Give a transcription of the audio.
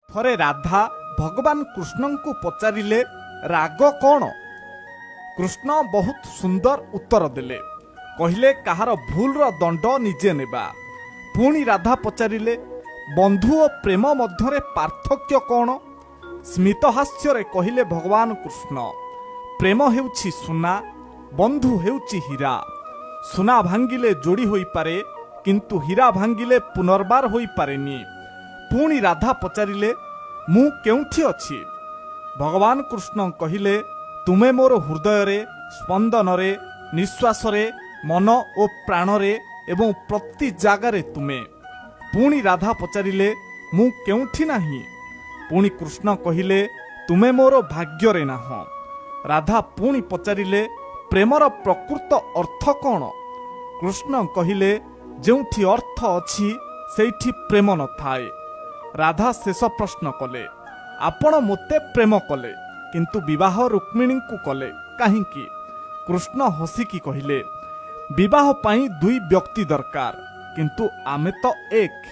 ଥରେ ରାଧା ଭଗବାନ କୃଷ୍ଣଙ୍କୁ ପଚାରିଲେ, ରାଗ କ'ଣ? କୃଷ୍ଣ ବହୁତ ସୁନ୍ଦର ଉତ୍ତର ଦେଲେ। କହିଲେ, କାହାର ଭୁଲର ଦଣ୍ଡ ନିଜେ ନେବା। ପୁଣି ରାଧା ପଚାରିଲେ, ବନ୍ଧୁ ଓ ପ୍ରେମ ମଧ୍ୟରେ ପାର୍ଥକ୍ୟ କ'ଣ? ସ୍ମିତହାସ୍ୟରେ କହିଲେ ଭଗବାନ କୃଷ୍ଣ, ପ୍ରେମ ହେଉଛି ସୁନା, ବନ୍ଧୁ ହେଉଛି ହୀରା। ସୁନା ଭାଙ୍ଗିଲେ ଯୋଡ଼ି ହୋଇପାରେ, କିନ୍ତୁ ହୀରା ଭାଙ୍ଗିଲେ ପୁନର୍ବାର ହୋଇପାରେନି। ପୁଣି ରାଧା ପଚାରିଲେ, ମୁଁ କେଉଁଠି ଅଛି? ଭଗବାନ କୃଷ୍ଣ କହିଲେ, ତୁମେ ମୋର ହୃଦୟରେ, ସ୍ପନ୍ଦନରେ, ନିଶ୍ୱାସରେ, ମନ ଓ ପ୍ରାଣରେ ଏବଂ ପ୍ରତି ଜାଗାରେ ତୁମେ। ପୁଣି ରାଧା ପଚାରିଲେ, ମୁଁ କେଉଁଠି ନାହିଁ? ପୁଣି କୃଷ୍ଣ କହିଲେ, ତୁମେ ମୋର ଭାଗ୍ୟରେ ନାହଁ। ରାଧା ପୁଣି ପଚାରିଲେ, ପ୍ରେମର ପ୍ରକୃତ ଅର୍ଥ କ'ଣ? କୃଷ୍ଣ କହିଲେ, ଯେଉଁଠି ଅର୍ଥ ଅଛି, ସେଇଠି ପ୍ରେମ ନଥାଏ। ରାଧା ଶେଷ ପ୍ରଶ୍ନ କଲେ, ଆପଣ ମୋତେ ପ୍ରେମ କଲେ, କିନ୍ତୁ ବିବାହ ରୁକ୍ମିଣୀଙ୍କୁ କଲେ କାହିଁକି? କୃଷ୍ଣ ହସିକି କହିଲେ, ବିବାହ ପାଇଁ ଦୁଇ ବ୍ୟକ୍ତି ଦରକାର, କିନ୍ତୁ ଆମେ ତ ଏକ।